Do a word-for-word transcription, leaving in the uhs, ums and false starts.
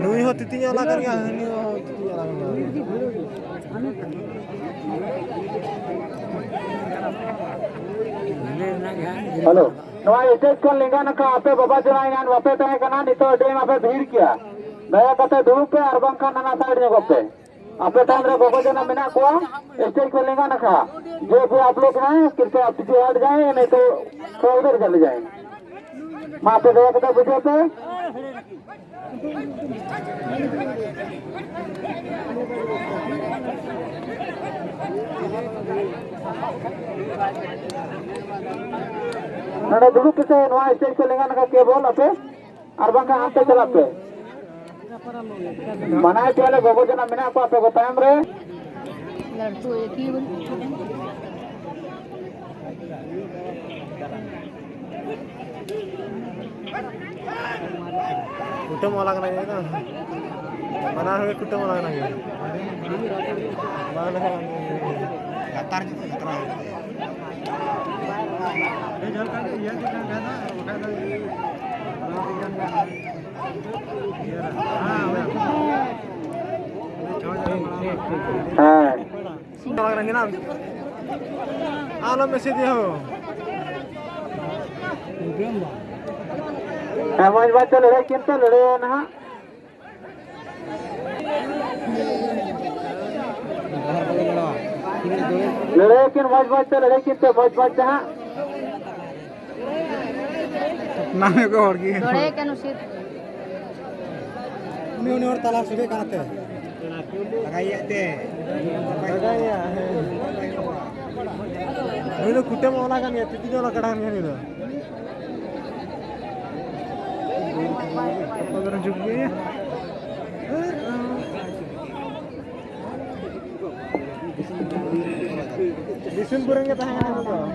ᱱᱩᱭ ᱦᱚᱸ ᱛᱤᱛᱤᱧ ᱚᱞᱟ ᱠᱟᱱ ᱜᱮᱭᱟ, ᱦᱟᱹᱱᱤ ᱦᱚᱸ ᱛᱤᱛᱤᱧ ᱚᱞᱟ ᱠᱟᱱ ᱜᱮᱭᱟ᱾ ᱦᱮᱞᱳ, ᱱᱚᱣᱟ ᱥᱴᱮᱡ ᱠᱷᱚᱱ ᱞᱮᱸᱜᱟ ᱱᱟᱠᱷᱟ ᱟᱯᱮ ᱵᱟᱵᱟ ᱡᱚᱱᱟ ᱮᱱᱟᱱ ᱵᱟᱯᱮ ᱛᱟᱦᱮᱸ ᱠᱟᱱᱟ, ᱱᱤᱛᱚᱜ ᱟᱹᱰᱤ ᱟᱭᱢᱟ ᱯᱮ ᱵᱷᱤᱲ ᱠᱮᱭᱟ᱾ ᱫᱟᱭᱟ ᱠᱟᱛᱮ ᱫᱩᱲᱩᱵ ᱯᱮ ᱟᱨ ᱵᱟᱝᱠᱷᱟᱱ ᱦᱟᱱᱟ ᱥᱟᱭᱤᱰ ᱧᱚᱜᱚᱜ ᱯᱮ᱾ ᱟᱯᱮ ᱛᱟᱭᱚᱢ ᱨᱮ ᱜᱚᱜᱚ ᱡᱚᱱᱟ ᱢᱮᱱᱟᱜ ᱠᱚᱣᱟ, ᱥᱴᱮᱡ ᱠᱷᱚᱱ ᱞᱮᱸᱜᱟ ᱱᱟᱠᱷᱟ᱾ जो भी आप लोग हैं, कृपया आप पीछे हट जाएं, नहीं तो थोड़ा उधर चले जाएं। ᱢᱟ ᱟᱯᱮ ᱫᱟᱭᱟ ᱠᱟᱛᱮ ᱵᱩᱡᱷᱟᱹᱣ ᱯᱮ᱾ ᱱᱚᱰᱮ ᱫᱩᱲᱩᱵ ᱯᱮᱥᱮ, ᱱᱚᱣᱟ ᱥᱴᱮᱡ ᱠᱷᱚᱱ ᱞᱮᱸᱜᱟ ᱱᱟᱠᱷᱟ ᱠᱮᱵᱚᱞ ᱟᱯᱮ, ᱟᱨ ᱵᱟᱝᱠᱷᱟᱱ ᱦᱟᱱᱛᱮ ᱪᱟᱞᱟᱜ ᱯᱮ᱾ ᱢᱟᱱᱟᱣ ᱯᱮᱭᱟᱞᱮ, ᱜᱚᱜᱚ ᱡᱚᱱᱟ ᱢᱮᱱᱟᱜ ᱠᱚᱣᱟ ᱟᱯᱮ ᱠᱚ ᱛᱟᱭᱚᱢ ᱨᱮ᱾ लड़की एक ही बन- ᱠᱩᱴᱟᱹᱢ ᱚᱞ ᱟᱠᱟᱱᱟ ᱡᱮ ᱫᱚ᱾ ᱵᱟᱱᱟᱨ ᱦᱚᱲ ᱜᱮ ᱠᱩᱴᱟᱹᱢ ᱚᱞ ᱟᱠᱟᱱᱟ ᱡᱮ᱾ ᱵᱟᱝ ᱞᱮᱠᱷᱟᱱ ᱵᱟᱝ ᱦᱩᱭᱩᱜᱼᱟ᱾ ᱞᱟᱛᱟᱨ ᱧᱚᱜ ᱠᱚ ᱵᱟᱛᱨᱟᱣ ᱠᱟᱫᱟ᱾ ᱦᱮᱸ᱾ ᱟᱞᱚᱢ ᱢᱮᱥᱮᱡᱽ ᱦᱚᱸ᱾ ᱦᱮᱸ, ᱢᱚᱡᱽ ᱵᱟᱡᱽ ᱛᱮ ᱞᱟᱹᱲᱦᱟᱹᱭ ᱠᱤᱱ ᱛᱮ, ᱞᱟᱹᱲᱦᱟᱹᱭ ᱱᱟᱦᱟᱜ᱾ ᱞᱟᱹᱲᱦᱟᱹᱭ ᱠᱤᱱ ᱢᱚᱡᱽ ᱵᱟᱡᱽ ᱛᱮ, ᱞᱟᱹᱲᱦᱟᱹᱭ ᱠᱤᱱ ᱛᱮ, ᱢᱚᱡᱽ ᱵᱟᱡᱽ ᱛᱮ ᱦᱟᱸᱜ᱾ ᱱᱟᱢᱮ ᱠᱚ ᱦᱚᱲ ᱜᱮ᱾ ᱞᱟᱹᱲᱦᱟᱹᱭ ᱠᱟᱱ ᱩᱪᱤᱛ᱾ ᱩᱱᱤ, ᱩᱱᱤ ᱦᱚᱲ ᱛᱟᱞᱟ ᱥᱩᱨ ᱨᱮ ᱠᱟᱱᱟ ᱛᱮ᱾ ᱞᱟᱜᱟᱭᱮᱭᱟ ᱛᱮ᱾ ᱞᱟᱜᱟᱭᱮᱭᱟ, ᱦᱮᱸ᱾ ᱱᱩᱭ ᱫᱚ ᱠᱩᱴᱟᱹᱢ ᱚᱞᱟ ᱠᱟᱱ ᱜᱮᱭᱟ, ᱛᱤᱛᱤ ᱡᱚᱞᱟ ᱠᱟᱰᱟ ᱠᱟᱱ ᱜᱮᱭᱟ ᱱᱩᱭ ᱫᱚ᱾ ᱚᱠᱟ ᱠᱚᱨᱮ ᱡᱩᱜᱽ ᱜᱮ? ᱵᱤᱥᱱᱩᱯᱩᱨ ᱨᱮᱱ ᱜᱮ ᱛᱟᱦᱮᱸ ᱠᱟᱱᱟ ᱱᱩᱭ ᱫᱚ᱾